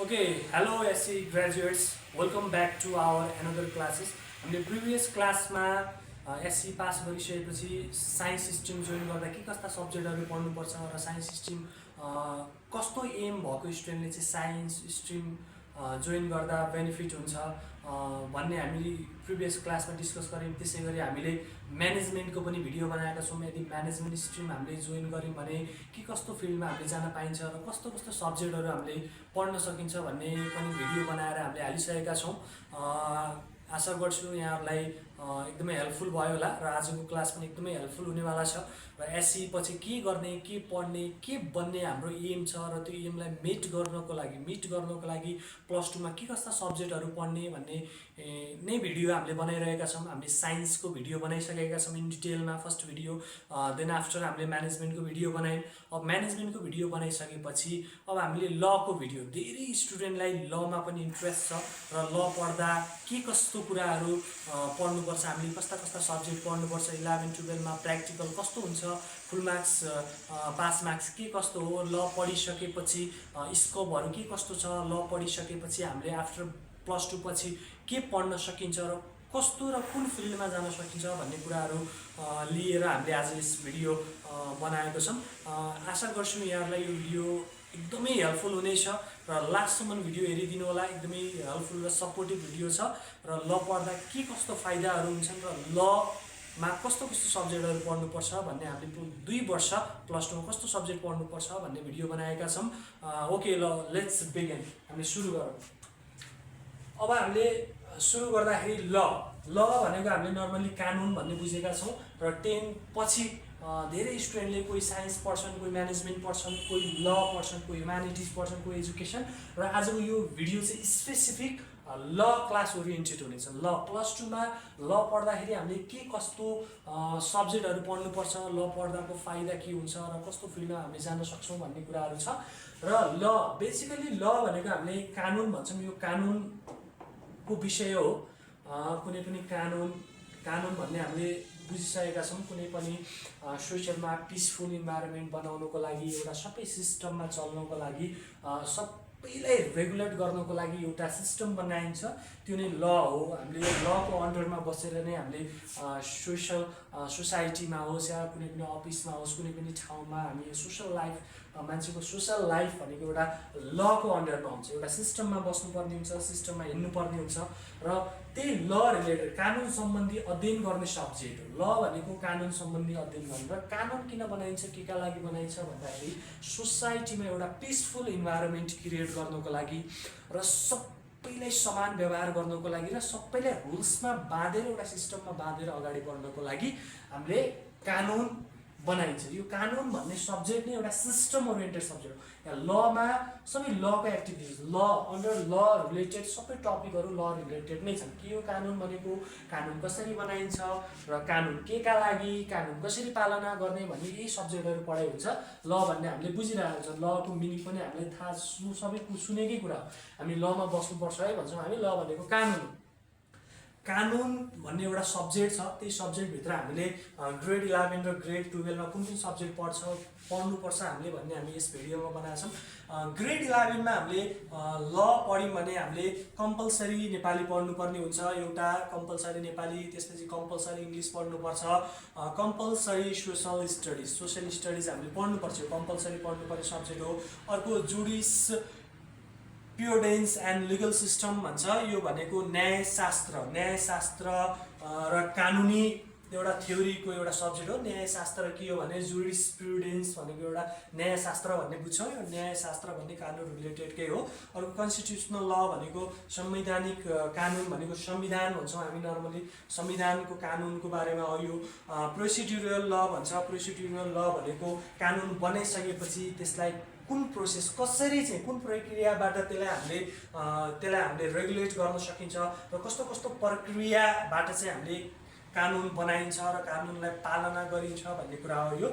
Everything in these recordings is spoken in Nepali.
Okay, hello SC graduates. Welcome back to our another classes. हामीले प्रिभियस क्लासमा एससी पास गरिसकेपछि साइन्स स्ट्रिम जोइन गर्दा के कस्ता सब्जेक्टहरू पढ्नुपर्छ र साइन्स स्ट्रिम कस्तो एम भएको स्टुडेन्टले चाहिँ साइन्स स्ट्रिम जोइन गर्दा बेनिफिट हुन्छ भन्ने हामीले प्रिभियस क्लासमा डिस्कस गऱ्यौँ। त्यसै गरी हामीले म्यानेजमेन्टको पनि भिडियो बनाएका छौँ। यदि म्यानेजमेन्ट स्ट्रिम हामीले जोइन गऱ्यौँ भने के कस्तो फिल्डमा हामीले जान पाइन्छ र कस्तो कस्तो सब्जेक्टहरू हामीले पढ्न सकिन्छ भन्ने पनि भिडियो बनाएर हामीले हालिसकेका छौँ। आशा गर्छु यहाँहरूलाई एकदमै हेल्पफुल भयो होला र आजको क्लास पनि एकदमै हेल्पफुल हुनेवाला छ। र एससी पछि के गर्ने, के पढ्ने, के बन्ने हाम्रो एम छ र त्यो एमलाई मिट गर्नको लागि प्लस टूमा के कस्ता सब्जेक्टहरू पढ्ने भन्ने नै भिडियो हामीले बनाइरहेका छौँ। हामीले साइन्सको भिडियो बनाइसकेका छौँ इन डिटेलमा फर्स्ट भिडियो, देन आफ्टर हामीले म्यानेजमेन्टको भिडियो बनायौँ। अब म्यानेजमेन्टको भिडियो बनाइसकेपछि अब हामीले लको भिडियो, धेरै स्टुडेन्टलाई लमा पनि इन्ट्रेस्ट छ र ल पढ्दा के कस्तो कुराहरू पढ्नुपर्छ, हामीले कस्ता कस्ता सब्जेक्ट पढ्नुपर्छ, 11-12मा प्र्याक्टिकल कस्तो हुन्छ, फुल मार्क्स पास मार्क्स के कस्तो हो, ल पढिसकेपछि स्कोपहरू के कस्तो छ, ल पढिसकेपछि हामीले आफ्टर प्लस टू पछि के पढ्न सकिन्छ र कस्तो र कुन फिल्डमा जान सकिन्छ भन्ने कुराहरू लिएर हामीले आज यस भिडियो बनाएको छौँ। आशा गर्छु यहाँहरूलाई यो भिडियो एकदमै हेल्पफुल हुनेछ र लास्टसम्म भिडियो हेरिदिनु होला। एकदमै हेल्पफुल र सपोर्टिभ भिडियो छ र ल पढ्दा के कस्तो फाइदाहरू हुन्छन् र लमा कस्तो कस्तो सब्जेक्टहरू पढ्नुपर्छ भन्ने हामीले 2 वर्ष प्लस टूमा कस्तो सब्जेक्ट पढ्नुपर्छ भन्ने भिडियो बनाएका छौँ। ओके, ल लेट्स बिगिन। हामीले सुरु गरौँ। अब हामीले सुरु गर्दाखेरि ल भनेको हामीले नर्मली कानुन भन्ने बुझेका छौँ र 10 पछि धेरै स्टुडेन्टले कोही साइन्स पढ्छन्, कोही म्यानेजमेन्ट पढ्छन्, कोही ल पढ्छन्, कोही ह्युम्यानिटिज पढ्छन्, कोही एजुकेसन। र आजको यो भिडियो चाहिँ स्पेसिफिक ल क्लास ओरिएन्टेड हुनेछ। ल प्लस टूमा ल पढ्दाखेरि हामीले के कस्तो सब्जेक्टहरू पढ्नुपर्छ, ल पढ्दाको फाइदा के हुन्छ र कस्तो फिल्डमा हामीले जान सक्छौँ भन्ने कुराहरू छ। र ल बेसिकली ल भनेको हामीले कानुन भन्छौँ। यो कानुनको विषय हो। कुनै पनि कानुन भन्ने हामीले बुझिसकेका छौँ। कुनै पनि सोसियलमा पिसफुल इन्भाइरोमेन्ट बनाउनको लागि, एउटा सबै सिस्टममा चल्नको लागि, सबैलाई रेगुलेट गर्नको लागि एउटा सिस्टम बनाइन्छ, त्यो नै ल हो। हामीले यो लको अन्डरमा बसेर नै हामीले सोसाइटीमा होस् या कुनै पनि अफिसमा होस्, कुनै पनि ठाउँमा हामी सोसल लाइफ, मान्छेको सोसल लाइफ भनेको एउटा लको अन्डरमा हुन्छ। एउटा सिस्टममा बस्नुपर्ने हुन्छ, सिस्टममा हिँड्नुपर्ने हुन्छ र त्यही ल रिलेटेड कानुन सम्बन्धी अध्ययन गर्ने सब्जेक्ट हो। ल भनेको कानुन सम्बन्धी अध्ययन गर्ने। र कानुन किन बनाइन्छ, के का लागि बनाइन्छ भन्दाखेरि सोसाइटीमा एउटा पिसफुल इन्भाइरोमेन्ट क्रिएट गर्नको लागि र सबैलाई समान व्यवहार गर्नको लागि र सबैलाई रुल्समा बाँधेर एउटा सिस्टममा बाँधेर अगाडि बढ्नको लागि हामीले कानुन बनाइन्छ। यो कानुन भन्ने सब्जेक्ट नै एउटा सिस्टम ओरिएन्टेड सब्जेक्ट हो। यहाँ लमा सबै लको एक्टिभिटिज, ल अन्डर ल रिलेटेड सबै टपिकहरू ल रिलेटेड नै छन्। के हो कानुन भनेको, कानुन कसरी बनाइन्छ र कानुन के का लागि, कानुन कसरी पालना गर्ने भन्ने यही सब्जेक्टहरू पढाइ हुन्छ। ल भन्ने हामीले बुझिरहेको छ, लको मिनिङ पनि हामीले थाहा सबै सुनेकै कुरा हो। हामी लमा बस्नुपर्छ है भन्छौँ। हामी ल भनेको कानुन भन्ने एउटा सब्जेक्ट छ। त्यही सब्जेक्टभित्र हामीले ग्रेड 11 र ग्रेड 12मा कुन कुन सब्जेक्ट पढ्नुपर्छ हामीले भन्ने हामी यस भिडियोमा बनाएका छौँ। ग्रेड 11मा हामीले ल पढ्यौँ भने हामीले कम्पलसरी नेपाली पढ्नुपर्ने हुन्छ, एउटा कम्पलसरी नेपाली, त्यसपछि कम्पलसरी इङ्ग्लिस पढ्नुपर्छ, कम्पलसरी सोसल स्टडिज हामीले पढ्नुपर्छ। यो कम्पलसरी पढ्नुपर्ने सब्जेक्ट हो। अर्को जुरिस्प्रुडेन्स एन्ड लिगल सिस्टम भन्छ। यो भनेको न्यायशास्त्र र कानुनी एउटा थ्योरीको एउटा सब्जेक्ट हो। न्यायशास्त्र के हो भने जुरिस्प्रुडेन्स भनेको एउटा न्यायशास्त्र भन्ने बुझ्छौँ। यो न्यायशास्त्र भन्ने कानुन रिलेटेडकै हो। अर्को कन्स्टिट्युसनल ल भनेको संवैधानिक कानुन भनेको संविधान भन्छौँ हामी नर्मली, संविधानको कानुनको बारेमा हो। यो प्रोसिड्युरल ल भन्छ। प्रोसिड्युरल ल भनेको कानुन बनाइसकेपछि त्यसलाई कुन प्रोसेस कसरी चाहिँ कुन प्रक्रियाबाट त्यसलाई हामीले रेगुलेट गर्न सकिन्छ र कस्तो कस्तो प्रक्रियाबाट चाहिँ हामीले कानुन बनाइन्छ र कानुनलाई पालना गरिन्छ भन्ने कुरा हो। यो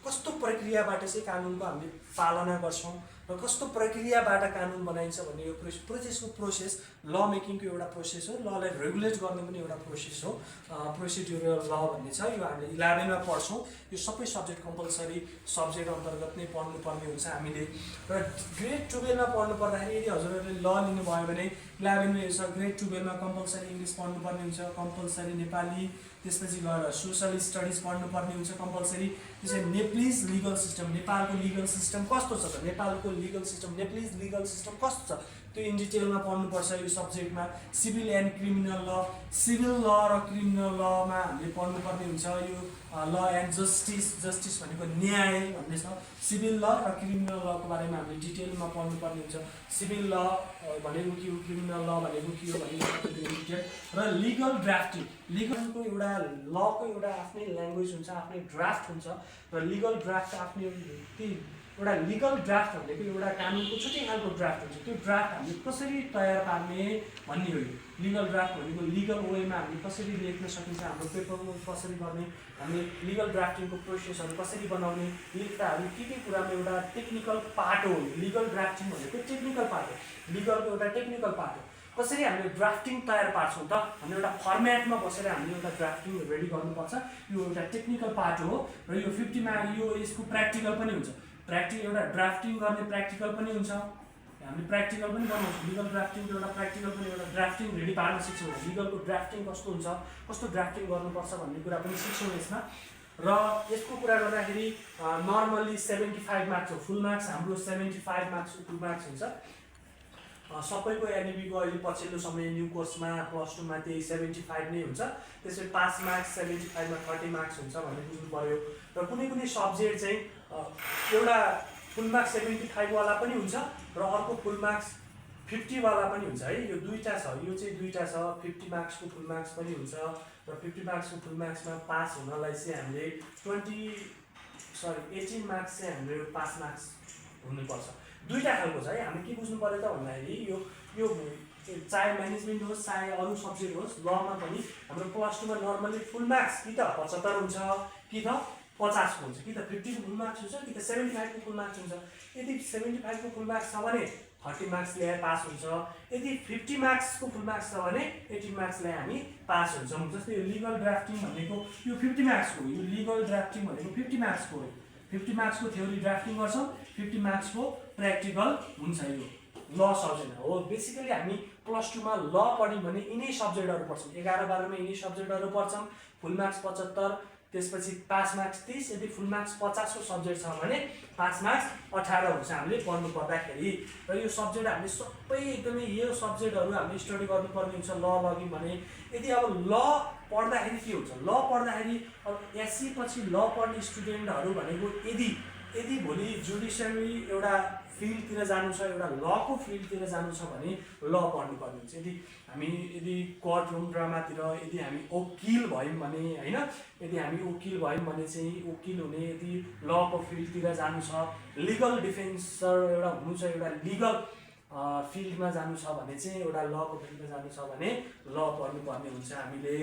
कस्तो प्रक्रियाबाट चाहिँ कानुनको हामीले पालना गर्छौँ र र कस्तो प्रक्रियाबाट कानुन बनाइन्छ भन्ने यो प्रोसेस ल मेकिङको एउटा प्रोसेस हो। ललाई रेगुलेट गर्ने पनि एउटा प्रोसेस हो। प्रोसिड्युरल ल भन्ने छ, यो हामीले 11 मा पढ्छौँ। यो सबै सब्जेक्ट कम्पलसरी सब्जेक्ट अन्तर्गत नै पढ्नुपर्ने हुन्छ हामीले। र ग्रेड 12 मा पढ्नु पर्दाखेरि यदि हजुरहरूले ल लिनुभयो भने 11 मा यो छ, ग्रेड 12 मा कम्पलसरी इङ्ग्लिस पढ्नुपर्ने हुन्छ, कम्पलसरी नेपाली, त्यसपछि गएर सोसल स्टडिज पढ्नुपर्ने हुन्छ कम्पलसरी। त्यसपछि नेप्लिज लिगल सिस्टम, नेपालको लिगल सिस्टम कस्तो छ त, नेपालको legal system, Nepalese legal system कस्तो छ त्यो इन डिटेलमा पढ्नुपर्छ यो सब्जेक्टमा। सिभिल एन्ड क्रिमिनल ल, सिभिल ल र क्रिमिनल लमा हामीले पढ्नुपर्ने हुन्छ। यो ल एन्ड जस्टिस, जस्टिस भनेको न्याय भन्ने छ। सिभिल ल र क्रिमिनल लको बारेमा हामीले डिटेलमा पढ्नुपर्ने हुन्छ। सिभिल ल भनेको के हो, क्रिमिनल ल भनेको के हो भन्ने डिटेल। र लिगल ड्राफ्टिङ, लिगलको एउटा लको एउटा आफ्नै ल्याङ्ग्वेज हुन्छ, आफ्नै ड्राफ्ट हुन्छ। र लिगल ड्राफ्ट आफ्नै एउटा लिगल ड्राफ्ट भनेको एउटा कानुनको छुट्टै खालको ड्राफ्ट हुन्छ। त्यो ड्राफ्ट हामीले कसरी तयार पार्ने भन्ने हो। लिगल ड्राफ्ट भनेको लिगल वेमा हामीले कसरी लेख्न सकिन्छ, हाम्रो पेपरमा कसरी गर्ने, हामीले लिगल ड्राफ्टिङको प्रोसेसहरू कसरी बनाउने, लेख्दाहरू के कुरामा एउटा टेक्निकल पार्ट हो। लिगल ड्राफ्टिङ भनेको टेक्निकल पार्ट हो, लिगलको एउटा टेक्निकल पार्ट हो। कसरी हामीले ड्राफ्टिङ तयार पार्छौँ त, हामीले एउटा फर्मेटमा बसेर हामीले एउटा ड्राफ्टिङ रेडी गर्नुपर्छ, यो एउटा टेक्निकल पार्ट हो। र यो 50 मा यो यसको प्र्याक्टिकल पनि हुन्छ। एउटा ड्राफ्टिङ गर्ने प्र्याक्टिकल पनि हुन्छ, हामीले प्र्याक्टिकल पनि बनाउँछौँ। लिगल ड्राफ्टिङको एउटा प्र्याक्टिकल पनि, एउटा ड्राफ्टिङ रेडी पार्न सिक्छौँ। लिगलको ड्राफ्टिङ कस्तो हुन्छ, कस्तो ड्राफ्टिङ गर्नुपर्छ भन्ने कुरा पनि सिक्छौँ यसमा। र यसको कुरा गर्दाखेरि नर्मल्ली 75 मार्क्स हो, फुल मार्क्स हाम्रो 75 मार्क्स फुल मार्क्स हुन्छ सबैको। एनइबीको अहिले पछिल्लो समय न्यू कोर्समा प्लस 2 मा त्यही 75 नै हुन्छ। त्यसपछि पास मार्क्स 75 मा 30 मार्क्स हुन्छ भन्ने बुझ्नु पर्यो। र कुनै कुनै सब्जेक्ट चाहिँ एउटा फुल मार्क्स 75 वाला पनि हुन्छ र अर्को फुल मार्क्स 50 वाला पनि हुन्छ है। यो दुईटा छ, यो चाहिँ दुईटा छ। 50 मार्क्सको फुल मार्क्स पनि हुन्छ र 50 मार्क्सको फुल मार्क्समा पास हुनलाई चाहिँ हामीले 18 मार्क्स चाहिँ हाम्रो पास मार्क्स हुनुपर्छ। दुईटा खालको छ है। हामी के बुझ्नु पर्यो त भन्दाखेरि यो चाहे म्यानेजमेन्ट होस् चाहे अरू सब्जेक्ट होस्, लमा पनि हाम्रो प्लस 2 मा नर्मली फुल मार्क्स कि त 75 हुन्छ कि त 50 को हुन्छ, कि त 50 को फुल मार्क्स हुन्छ कि त 75 को फुल मार्क्स हुन्छ। यदि 75 को फुल मार्क्स छ भने 30 मार्क्स ल्याए पास हुन्छ। यदि 50 मार्क्सको फुल मार्क्स छ भने 18 मार्क्स ल्याए हामी पास हुन्छौँ। जस्तै यो लिगल ड्राफ्टिङ भनेको यो 50 मार्क्सको, यो लिगल ड्राफ्टिङ भनेको 50 मार्क्सको हो। 50 मार्क्सको थ्योरी ड्राफ्टिङ गर्छौँ, 50 मार्क्सको प्र्याक्टिकल हुन्छ। यो ल सब्जेक्ट हो। बेसिकली हामी प्लस 2 मा ल पढ्यौँ भने यिनै सब्जेक्टहरू पढ्छौँ। 11, 12 मा यिनै सब्जेक्टहरू पढ्छौँ। फुल मार्क्स 75, त्यसपछि पास मार्क्स 30। यदि फुल मार्क्स 50 को सब्जेक्ट छ भने पास मार्क्स 18 हुन्छ हामीले पढ्नु पर्दाखेरि। र यो सब्जेक्ट हामीले सबै एकदमै यो सब्जेक्टहरू हामीले स्टडी गर्नुपर्ने हुन्छ ल लग्यौँ भने। यदि अब ल पढ्दाखेरि के हुन्छ, ल पढ्दाखेरि अब एससी पछि ल पढ्ने स्टुडेन्टहरू भनेको यदि भोलि जुडिसियरी एउटा फिल्डतिर जानु छ, एउटा लको फिल्डतिर जानु छ भने ल पढ्नुपर्ने हुन्छ। यदि कोर्ट रुम ड्रामातिर यदि हामी वकिल भयौँ भने होइन, यदि हामी वकिल भयौँ भने चाहिँ वकिल हुने, यदि लको फिल्डतिर जानु छ, लिगल डिफेन्सर एउटा हुनु छ, एउटा लिगल फिल्डमा जानु छ भने चाहिँ, एउटा लको फिल्डमा जानु छ भने ल पढ्नुपर्ने हुन्छ हामीले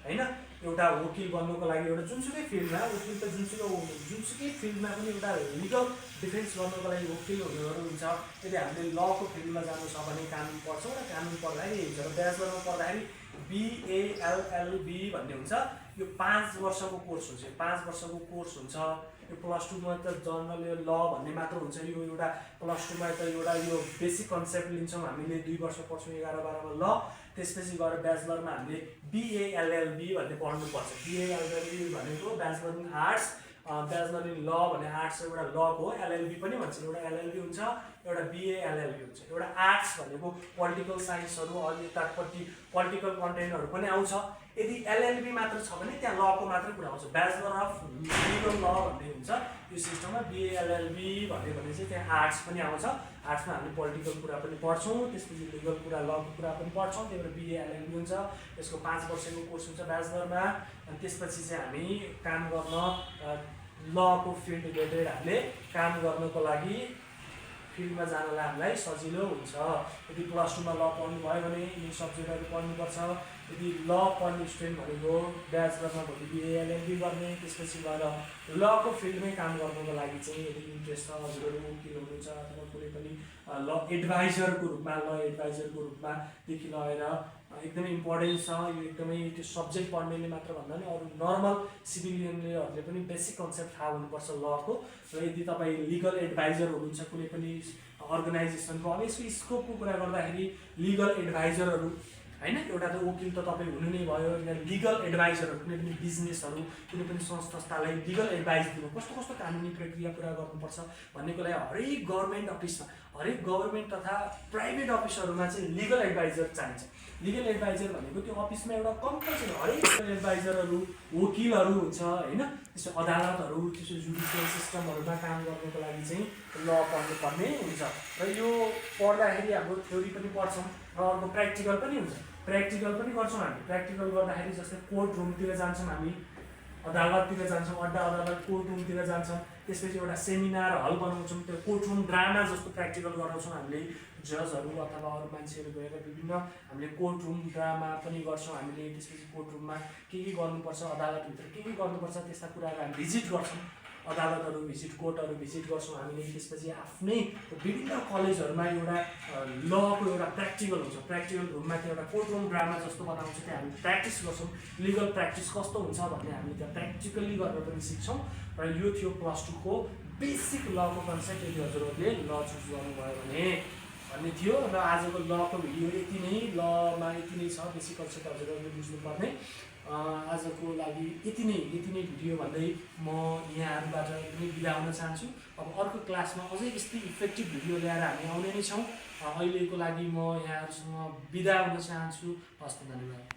होइन। एउटा वकिल बन्नुको लागि एउटा जुनसुकै फिल्डमा, वकिल त जुनसुकै फिल्डमा पनि एउटा लिगल डिफेन्स गर्नुको लागि वकिल हुनेहरू हुन्छ। यदि हामीले लको फिल्डमा जानु छ भने कानुन पढ्छौँ र कानुन पढ्दाखेरि हुन्छ। र ब्याचलरमा पढ्दाखेरि BALLB भन्ने हुन्छ। यो 5 वर्षको कोर्स हुन्छ। 5 वर्षको कोर्स हुन्छ। यो प्लस 2 मा त जनरल ल भन्ने मात्र हुन्छ। यो एउटा प्लस 2 मा त एउटा यो बेसिक कन्सेप्ट लिन्छौँ हामीले, 2 वर्ष पढ्छौँ 11, 12 मा ल। त्यसपछि गएर ब्याचलरमा हामीले BALLB भन्ने पढ्नुपर्छ। BALLB भनेको bachelor in arts, bachelor in ल भने आर्ट्स एउटा लको हो। LLB पनि भन्छ, एउटा LLB हुन्छ, एउटा BALLB हुन्छ। एउटा आर्ट्स भनेको पोलिटिकल साइन्सहरू, अलि यतापट्टि पोलिटिकल कन्टेन्टहरू पनि आउँछ। यदि LLB मात्र छ भने त्यहाँ लको मात्र कुरा आउँछ। ब्याचलर अफ लिगल ल भन्ने हुन्छ यो सिस्टममा। BALLB भन्यो भने चाहिँ त्यहाँ आर्ट्स पनि आउँछ। आर्ट्समा हामीले पोलिटिकल कुरा पनि पढ्छौँ, त्यसपछि लिगल कुरा, लको कुरा पनि पढ्छौँ। त्यही भएर BALLB हुन्छ। यसको 5 वर्षको कोर्स हुन्छ ब्याचलरमा। अनि त्यसपछि चाहिँ हामी काम गर्न लको फिल्ड रिलेटेड हामीले काम गर्नको लागि फिल्डमा जानलाई हामीलाई सजिलो हुन्छ। यदि प्लस टूमा ल पढ्नुभयो भने यी सब्जेक्टहरू पढ्नुपर्छ। यदि ल पढ्ने स्टुडेन्ट भनेको ब्याचलरमा भोलि बिए एलएलबी गर्ने, त्यसपछि गएर लको फिल्डमै काम गर्नुको लागि चाहिँ यदि इन्ट्रेस्ट छ, हजुरहरू वकिल हुनुहुन्छ अथवा कुनै पनि ल एडभाइजरको रूपमा देखि लगेर एकदमै इम्पोर्टेन्ट छ यो। एकदमै त्यो सब्जेक्ट पढ्नेले मात्र भन्दा नि अरू नर्मल सिभिलियनहरूले पनि बेसिक कन्सेप्ट थाहा हुनुपर्छ लको। र यदि तपाईँ लिगल एडभाइजर हुनुहुन्छ कुनै पनि अर्गनाइजेसनको, अब यसको स्कोपको कुरा गर्दाखेरि लिगल एडभाइजरहरू होइन, एउटा त वकिल त तपाईँ हुनु नै भयो, यहाँ लिगल एडभाइजरहरू कुनै पनि बिजनेसहरू कुनै पनि संस्थालाई लिगल एडभाइस दिनु, कस्तो कस्तो कानुनी प्रक्रिया पुरा गर्नुपर्छ भन्नेको लागि हरेक गभर्मेन्ट अफिसमा, हरेक गभर्मेन्ट तथा प्राइभेट अफिसहरूमा चाहिँ लिगल एडभाइजर चाहिन्छ। लिगल एडभाइजर भनेको त्यो अफिसमा एउटा कम्पलसरी हरेक एडभाइजरहरू वकिलहरू हुन्छ होइन, त्यसो अदालतहरू, त्यसो जुडिसियल सिस्टमहरूमा काम गर्नुको लागि चाहिँ ल पढ्नुपर्ने हुन्छ। र यो पढ्दाखेरि हाम्रो थ्योरी पनि पढ्छौँ र अर्को प्र्याक्टिकल पनि हुन्छ। प्र्याक्टिकल पनि गर्छौँ हामी। प्र्याक्टिकल गर्दाखेरि जस्तै कोर्ट रुमतिर जान्छौँ हामी, अदालततिर जान्छौँ, अड्डा अदालत कोर्ट रुमतिर जान्छौँ, त्यसपछि एउटा सेमिनार हल बनाउँछौँ, त्यो कोर्ट रुम ड्रामा जस्तो प्र्याक्टिकल गराउँछौँ हामीले। जजहरू अथवा अरू मान्छेहरू गएर विभिन्न हामीले कोर्ट रुम ड्रामा पनि गर्छौँ हामीले। त्यसपछि कोर्ट रुममा के गर्नुपर्छ, अदालतभित्र के गर्नुपर्छ त्यस्ता कुराहरू हामी भिजिट गर्छौँ। अदालतहरू भिजिट, कोर्टहरू भिजिट गर्छौँ हामीले। त्यसपछि आफ्नै विभिन्न कलेजहरूमा एउटा लको एउटा प्र्याक्टिकल हुन्छ। प्र्याक्टिकल रुममा त्यो एउटा कोर्ट रुम ड्रामा जस्तो बनाउँछ, त्यहाँ हामी प्र्याक्टिस गर्छौँ। लिगल प्र्याक्टिस कस्तो हुन्छ भन्ने हामीले त्यहाँ प्र्याक्टिकली गरेर पनि सिक्छौँ। र यो थियो प्लस टूको बेसिक लको कन्सेप्ट। यदि हजुरहरूले ल चुज गर्नुभयो भने भन्ने थियो। र आजको लको भिडियो यति नै, लमा यति नै छ, बेसिक कन्सेप्ट हजुरहरूले बुझ्नुपर्ने। आजको लागि यति नै भिडियो भन्दै म यहाँहरूबाट पनि बिदा हुन चाहन्छु। अब अर्को क्लासमा अझै यस्तै इफेक्टिभ भिडियो ल्याएर हामी आउने नै छौँ। अहिलेको लागि म यहाँहरूसँग बिदा हुन चाहन्छु। हस्त, धन्यवाद।